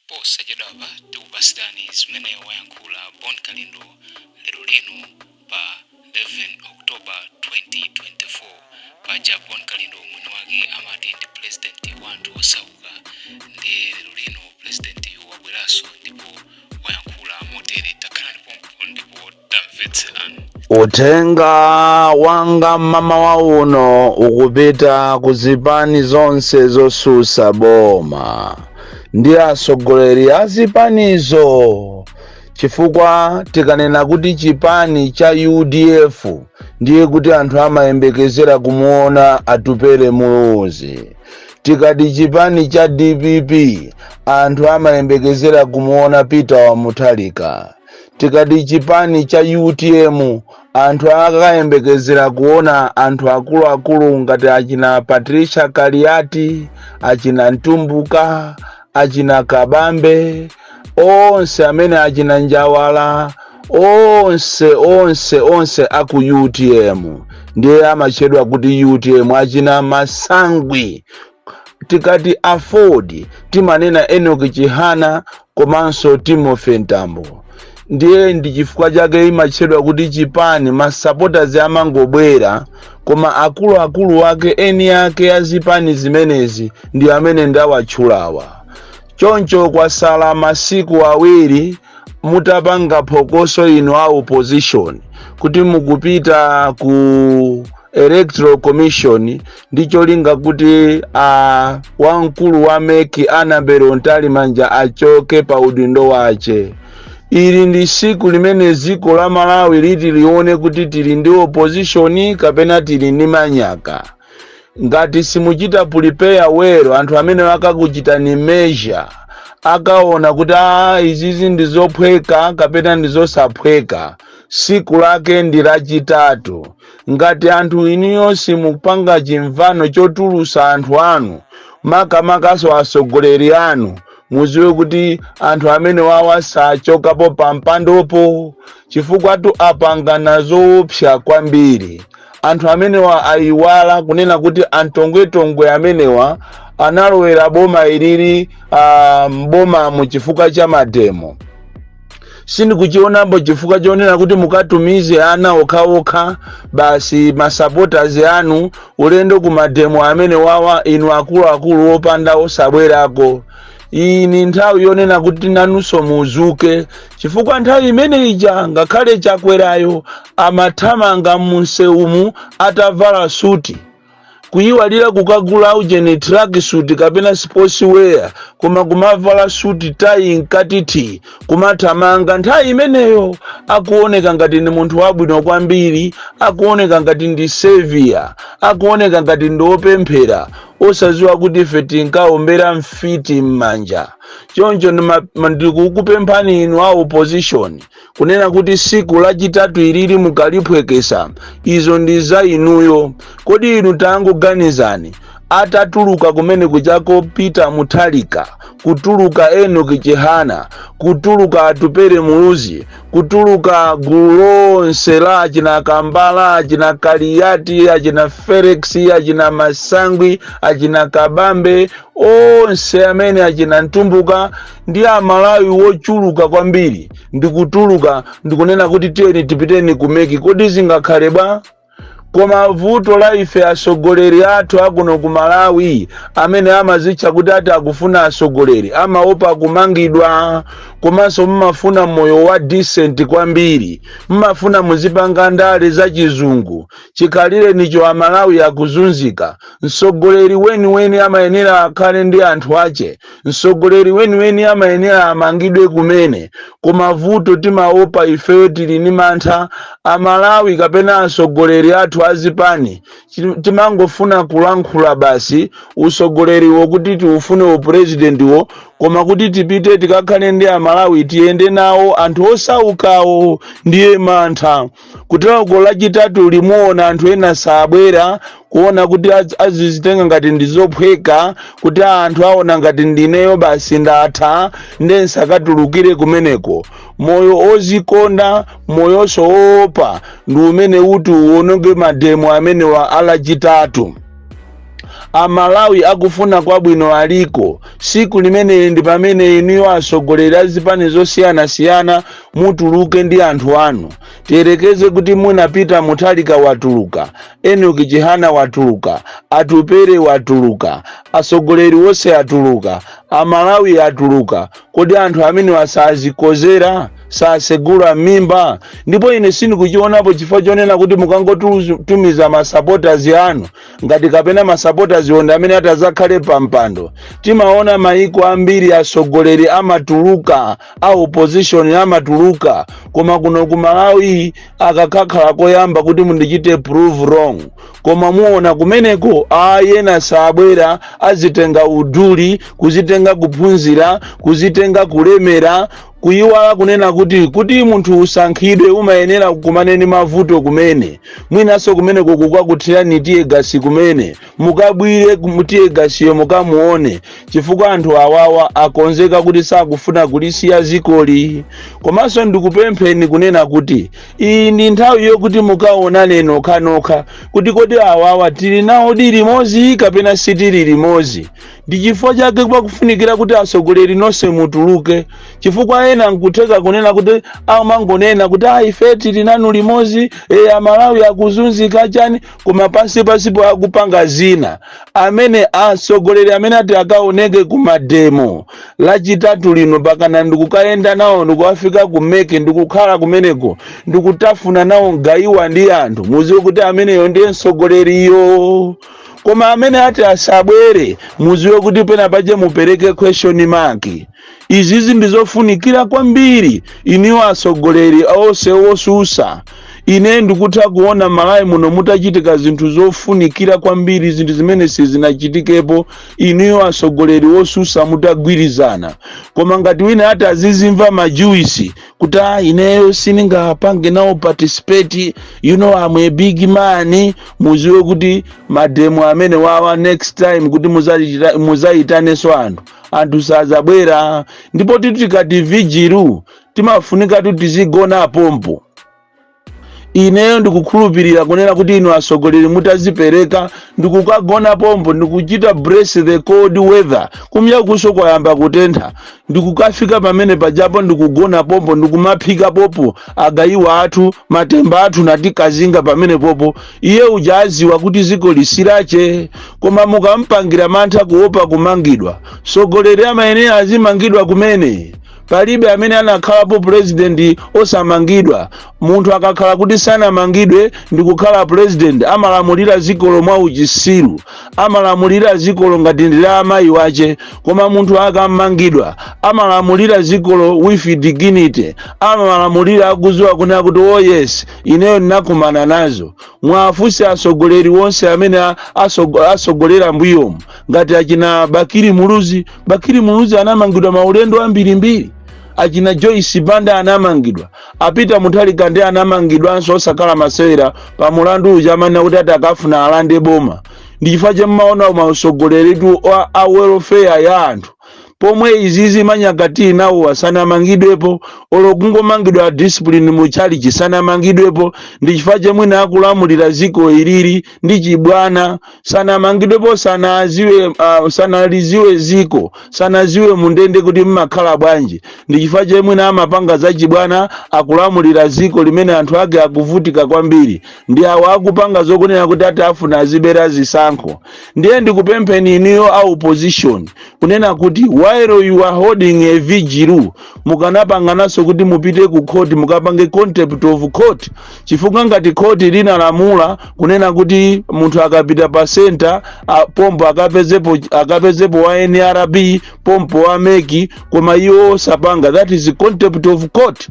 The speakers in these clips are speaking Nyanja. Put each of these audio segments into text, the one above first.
Posachedwapa tikupatsirani zimene wayankhula Bon Kalindo lero lino pa 11 October 2024. Paja Bon Kalindo mwini wake amati ndi president wa anthu osauka, ndiye lero lino president wabweranso ndipo wayankhula motere. Takhalani pompo ndipo tamvetserani. Uthenga wanga mmawa uno ukupita ku zipani zonse zosusa boma ndi atsogoleri a zipanizo, chifukwa tikanena kuti chipani cha UDF, ndiye kuti anthu amayembekezera kumuona Atupele Muluzi. Tikati chipani cha DPP, anthu amayembekezera kumuona Peter wa Mutharika. Tikati chipani cha UTM, anthu akayembekezera kuona anthu akuluakulu ngati achina Patricia Kaliati, achina Mtumbuka, achina Kabambe, onse amene achina Njawala, onse onse onse aku UTM, ndiye amatchedwa kuti UTM, achina Masangwi. Tikati AFORD, timanena Enoch Chihana komanso Timothy Mtambo. Ndiye ndi chifukwa chake imatchedwa kuti chipani. Masupporters amangobwera, koma akuluakulu ake, eni ake azipani zimenezi ndi amene ndawatchulawa. Choncho kwasala masiku 2 mutapanga phokoso inu a opposition kuti mukupita ku Electoral Commission ndi cholinga kuti wamkulu wa MEC Annabel Mtalimanja achoke pa udindo wace. Ili ndi siku limene dziko la Malawi liti lione kuti tili ndi opposition kapena tili ndi manyaka. Ngati simuchita prepare well, anthu amene akakuchitani measure akaona kuti a izizi ndi zophweka kapena ndi zosaphweka. Siku lake ndi Lachitatu. Ngati anthu iniyo simupanga chimvano chotulusa anthu anu, makamakaso atsogoleri anu, muziwe kuti anthu amene wawa sachokapo pampandopo, chifukwa tu apangana zoopsa kwambiri. Anthu amenewa ayiwala kunena kuti antongwetongwe amenewa analowera boma ilili mbomamo chifukwa cha mademo. Sindikuchionapo chifukwa chonena kuti mukatumize ana okhaokha basi, masupporters anu, ulendo ku mademo amene wawa, inu akuluakulu opanda osabwerako. Iyi ni nthawi yonena kuti nanunso muzuke, chifukwa nthawi imene ija ngakhale Chakwerayo amathamanga munsewumu atavala suti, kuyiwalira kukagula ujeni tracksuit kapena sports wear, koma kumavala suti, tayi mkatiti, kumathamanga. Nthawi imeneyo akuoneka ngati ndi munthu wabwino kwambiri, akuoneka ngati ndi savior, akuoneka ngati ndi wopemphera, osadziwa kuti ife tinkaombera mfiti m'manja. Choncho ndikukupemphani inu a opposition kunena kuti siku Lachitatu ilili mukaliphwekesa, izo ndi za inuyo. Kodi inu tangoganizani, atatuluka kumene kuchako Peter Mutharika, kutuluka Enoch Chihana, kutuluka Atupele Muluzi, kutuluka gulu lonse la achina Kambala, achina Kaliyati, achina Felix, achina Masangwi, achina Kabambe, onse amene achina Mtumbuka ndi Amalawi wochuluka kwambiri, ndikutuluka ndikunena kuti tiyeni tipiteni ku MEC, kodi zingakhale bwa? Koma vuto la ife atsogoleri athu akuno ku Malawi amene amazitcha kuti ati akufuna atsogoleri, amaopa kumangidwa, komanso mmafuna moyo wa decent kwambiri, mmafuna muzipanga ndale zachizungu. Chikhalire nicho Amalawi akuzunzika. Mtsogoleri weniweni amayenera akhale ndi anthu ache. Mtsogoleri weniweni amayenera amangidwe kumene. Koma vuto timaopa ifeyo, tili ni mantha Amalawi kapena atsogoleri athu azipani. Timangofuna kulankhula basi usogoleriwo kuti tiufune upurezidentiwo, koma kuti tipite tikakhale ndi Amalawi, tiyende nawo anthu osaukawo, ndiye mantha. Kuterako Lachitatu limuona anthu ena sabwera, kuona kuti azizitenga ngati ndizophweka, kuti anthu aona ngati ndineyo basi ndatha, nde nsakatulukire kumeneko. Moyo ozikonda, moyonso woopa ndi umene uti uwononge mademo amenewa alachitatu. Amalawi akufuna kwabwino aliko. Siku limeneli ndi pamene inuyo atsogoleri a zipani zosiyanasiyana mutuluke ndi anthu anu. Tiyerekeze kuti munapita, Mutharika watuluka, Enoch Chihana watuluka, Atupere watuluka, atsogoleri wonse atuluka, Amalawi atuluka. Kodi anthu amene asazikozera, sasegula mimba? Ndipo ine sindikuchionapo chifukwa chonena kuti mukangotumiza masupporters anu ngati kapena masupporters onda amene atazakhale pa mpando. Timaona maiko ambiri atsogoleri amatuluka, a opposition amatuluka, koma kuno ku Malawi akakhala koyamba kuti mundichite prove wrong. Koma muona kumeneko ayena sabwera, azitenga uduli, kuzitenga kuphunzira, kuzitenga kulemera, kuyiwala kunena kuti munthu usankhidwe umayenera kukumane ndi mavuto kumene, mwinanso kumeneko kukakuthirani tear gas, kumene mukabwire tear gasiyo mukamuone, chifukwa anthu awawa akonzeka kuti sakufuna kulisiya zikoli. Komanso ndikupempheni kunena kuti iyi ndi nthawi yokuti mukaonane nokhanokha kuti kodi awawa tili nawo di limodzi kapena sitili limodzi. Ndi chifukwa chake pakufunikira kuti atsogoleri nonse mutuluke, chifukwa ena nkutheka kunena kuti amangonena kuti, "Ah, ife tili nanu limodzi, Amalawi akuzunzika chani," koma pansi pansipo akupanga zina. Amene atsogoleri amene ati akaoneke ku mademo Lachitatu lino, pakana ndikukayenda nawo, ndikuwafika ku MEC, ndikukhala kumeneko, ndikutafuna nawo gayiwa ndi anthu, muziwe kuti ameneyo ndiye mtsogoleriyo. Koma amene ati asabwere, muziwe kuti pena pache mupereke question mark. Izizi ndizofunikira kwambiri iniwo atsogoleri onse osusa. Ine ndikutha kuona Malawi muno mutachitika zinthu zofunikira kwambiri, zinthu zimene sizinachitikepo, iniyo atsogoleri osusa mutagwirizana. Koma ngati wina ati azizimva majuisi kuti, "Ah, ineyo sindingapange nawo participate, I'm a big man," muziwe kuti mademo amene wawa next time kuti muzayitanenso anthu, anthu sazabwera. Ndipo tikati vigil, timafunika kuti tizigona pompo. Ineyo ndikukhulupirira kunena kuti inu atsogoleri mutazipereka ndikukagona pompo, ndikuchita brace the cold weather, kumya kuso kwayamba kutentha, ndikukafika pamene pajapo, ndikugona pompo, ndikumaphika popo agayiwa athu, matemba athu natikazinga pamene popo, iye uja aziwa kuti ziko lisilache. Koma mukampangira mantha kuopa kumangidwa, sogoleri amayenera azimangidwa kumene. Palibe amene anakhalapo president osamangidwa. Munthu akakhala kuti sanamangidwe ndikukhala president, amalamulira zikolo mwa uchisiru, amalamulira zikolo ngati ndi la amayi wache. Koma munthu akamangidwa, amalamulira zikolo with dignity, amalamulira akuziwa kunena kuti, "Oh yes, ineyo ndinakumana nazo." Mwafunse atsogoleri wonse amene asogolera mbuyomu, ngati achina Bakili Muluzi. Bakili Muluzi anamangidwa maulendo ambirimbiri. Achina Joyce Banda anamangidwa. A Peter Mutharika ndi anamangidwanso, osakhala masewera, pa mulandu uja amanena kuti ati akafuna alande boma. Ndi chifukwa chemmaona mausogoleritu a welfare ya anthu, pomwe izizi manyakati nawo asanamangidwepo, olo kungomangidwa discipline mu chalichi sanamangidwepo. Ndi chifukwa chemwene akulamulira ziko ilili ndi chibwana. Sanamangidwepo, sanaziwe, sanaliziwe ziko, sanaziwe mundende kuti mmakhala bwanji. Ndi chifukwa chemwene amapanga za chibwana, akulamulira ziko limene anthu ake akuvutika kwambiri. Ndi awo akupanga zokunena kuti ati afuna azibera zisankho. Ndiye ndikupempheni iniyo a opposition kunena kuti while you are holding a vigil, mukanapangananso kuti mupite ku court, mukapange contempt of court, chifukwa ngati court linalamula kunena kuti munthu akapita pa center pompo akapezepo wa NRB, pompo wa MEC, koma iwo osapanga, that is contempt of court.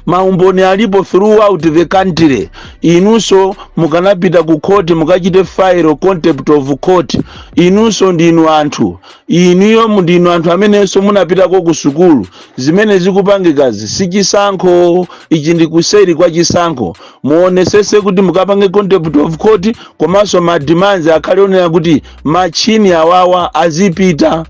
Maumboni alipo throughout the country. Inunso mukanapita ku court, mukachite file contempt of court. Inunso ndinu anthu, inuyo ndinu anthu amenenso munapitako ku sukulu. Zimene zikupangikazi si chisankho, ichi ndi kuseri kwa chisankho. Muonesese kuti mukapange contempt of court, komanso ma demands akhale onena kuti machini awawa azipita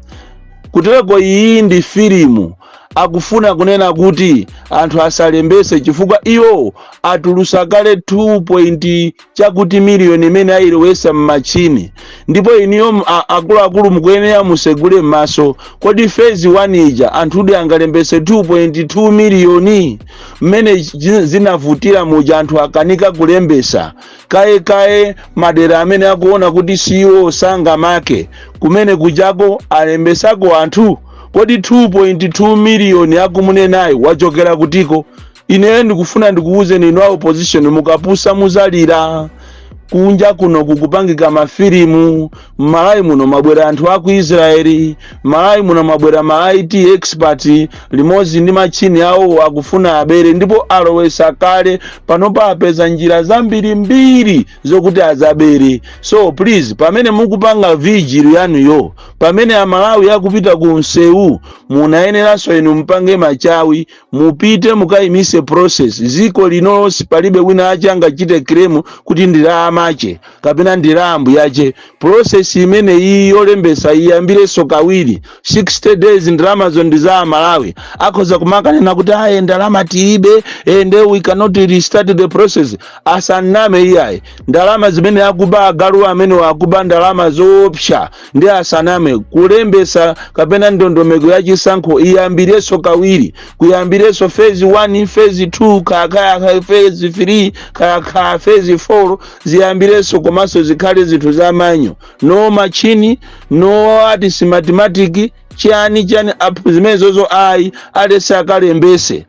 kutereko. Iyi ndi filimu. Akufuna kunena kuti anthu asalembese chifukwa iwo atulusa kale 2 point chakuti miliyoni imene ayilowesa mmachini. Ndipo iniyo akuluakulu mukuyenera musegule m'maso. Kodi phase 1 ija anthudi angalembese 2.2 miliyoni? Mmene zinavutira muja, anthu akanika kulembesa kaye kaye. Madera amene akuona kuti siwo sangamake kumene kujako alembesako anthu. Kodi 2.2 miliyoni akumunenayo wachokera kutiko? Ineyo ndikufuna ndikuwuzeni inu a opposition, mukapusa muzalira. Kunja kuno kukupangika mafilimu. Mmalawi muno mabwera anthu aku Israeli, Malawi muno mabwera ma IT expert limodzi ndi machini awo, akufuna abere ndipo alowesa kale. Panopa apeza njira zambirimbiri zokuti azabere. So please, pamene mukupanga vigil yanuyo, pamene Amalawi akupita ku msewu, munayeneranso inu mpange machawi, mupite mukayimise process. Ziko linonse palibe wina ache angachite claim kuti ndila amache kapena ndila ambuyache. Process imene iyi yolembesa iyambirenso kawiri, 60 days. Ndalamazo ndi za Amalawi. Akhoza kumakanena kuti aye, ndalama tiibe and we cannot restart the process. Asaname iyayi. Ndalama zimene akuba agalu amene akuba ndalama zoopsa, ndi asaname. Kulembesa kapena ndondomeko ya chisankho iyambirenso kawiri, kuyambirenso phase 1, phase 2, kaya phase 3, kaya phase 4, ziyambirenso. Komanso zikhale zinthu za manual, no machini, no ati Smartmatic chani chani zimene zozo ayi. Alese akalembese,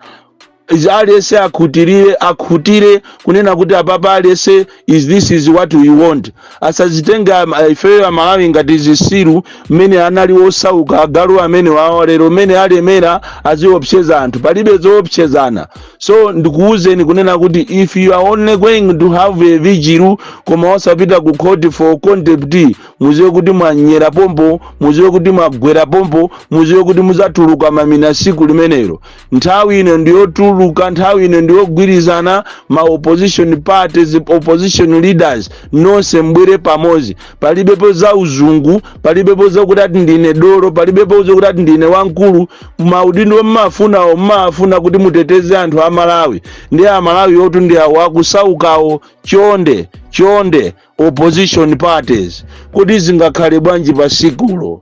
alese akhutirire, akhutire kunena kuti apapa alese is this is what we want. Asazitenge ifeyo Amalawi ngati zisilu. Mmene anali osauka agalu amene wawo, lero mmene alemera aziopseza anthu. Palibe zoopsezana. So ndikuwuzeni kunena kuti if you are only going to have a vigil koma osapita ku court for contempt, muziwe kuti mwanyera pompo, muziwe kuti mwagwera pompo, muziwe kuti muzatuluka mamina siku limenelo. Nthawi ino ndiyotuluka, nthawi ino ndiyogwirizana. Ma opposition parties, opposition leaders, nonse mbwere pamodzi. Palibepo za uzungu, palibepo zakuti ati ndine dolo, palibepo zakuti ati ndine wamkulu. Maudindo mmafunawo, mmafuna kuti muteteze anthu a Malawi, ndi Amalawi otu ndi awo akusaukawo. Chonde chonde, opposition parties, kuti zingakhale bwanji pasikulo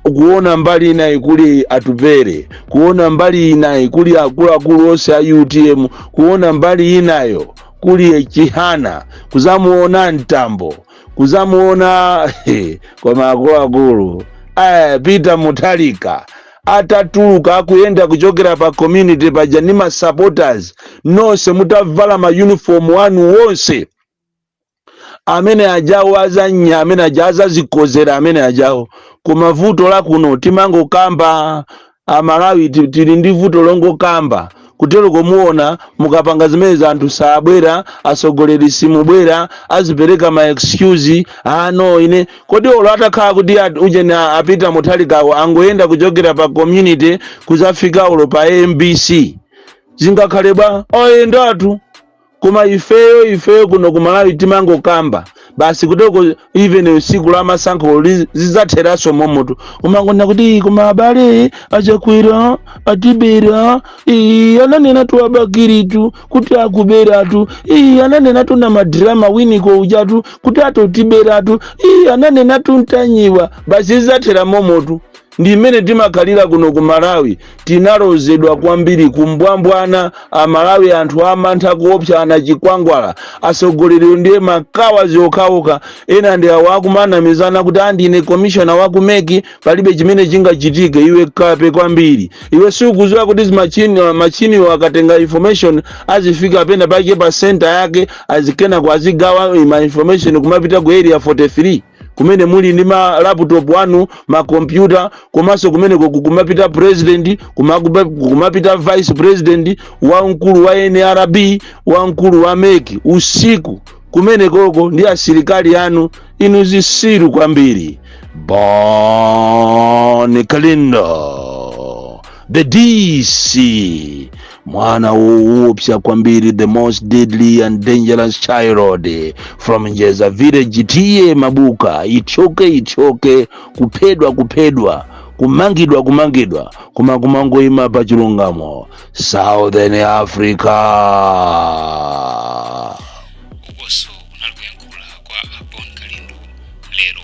kuona mbali inayi kuli Atupere, kuona mbali inayi kuli akuluakulu onse a UTM, kuona mbali inayo kuli Chihana, kuzamuona Mtambo, kuzamuona koma akuluakulu aya Peter Mutharika atatuluka akuyenda kuchokera pa community paja ndi ma supporters nonse mutavala ma uniform anu wonse, amene ajawo azanya, amene aja azazikozera amene ajawo. Koma vuto lakuno timangokamba. Amalawi tili ndi vuto longokamba. Kutero komuona mukapanga zimene anthu sabwera, atsogoleri simubwera, azipereka ma excuse. Ah no, ine kodi olo atakhala kuti ujeni apita Mutharikawo angoyenda kuchokera pa community kuzafika ulo pa MBC, zingakhale bwa? Ayendatu. Koma ifeyo kuno ku Malawi timangokamba basi. Kutoko even siku la masankho zidzatheranso momoto, umangona kuti koma abale aChakwera atibera. Ii, ananena tu abakiritu kuti akuberatu. Ii, ananena tu na madrama winiko ujatu kuti atotiberatu. Ii, ananena tu Ntanyiwa. Basi, zidzathera momotu. Ndi mmene timakhalira kuno ku Malawi. Tinalozedwa kwambiri kumbwambwana. Amalawi anthu amantha kuopsa ana chikwangwala. Atsogoleri ndiye makawa zokhaokha. Ena ndi awo akumanamizana kuti andine commissioner waku MEC, palibe chimene chingachitike. Iwe kape kwambiri iwe, sikuziwa kuti machiniwo akatenga information azifika pena pake pa center yake, azikenako azigawa ma information kumapita ku Area 43 kumene muli ndi ma laptop anu, makompyuta. Komanso kumeneko kumapita president, kumapita vice president, wamkulu wa NRB, wamkulu wa MEC usiku kumenekoko ndi asilikali anu. Inu zisiru kwambiri. Bon Kalindo, the DC, mwana woopsa kwambiri, the most deadly and dangerous child from Njeza village, T/A Mabuka. Ithyoke ithyoke, kuphedwa kuphedwa. Kumangidwa, kumangidwa, koma kumangoyima pa chilungamo. Southern Africa. Ukonso kunali kuyankhula kwa a Bon Kalindo lero.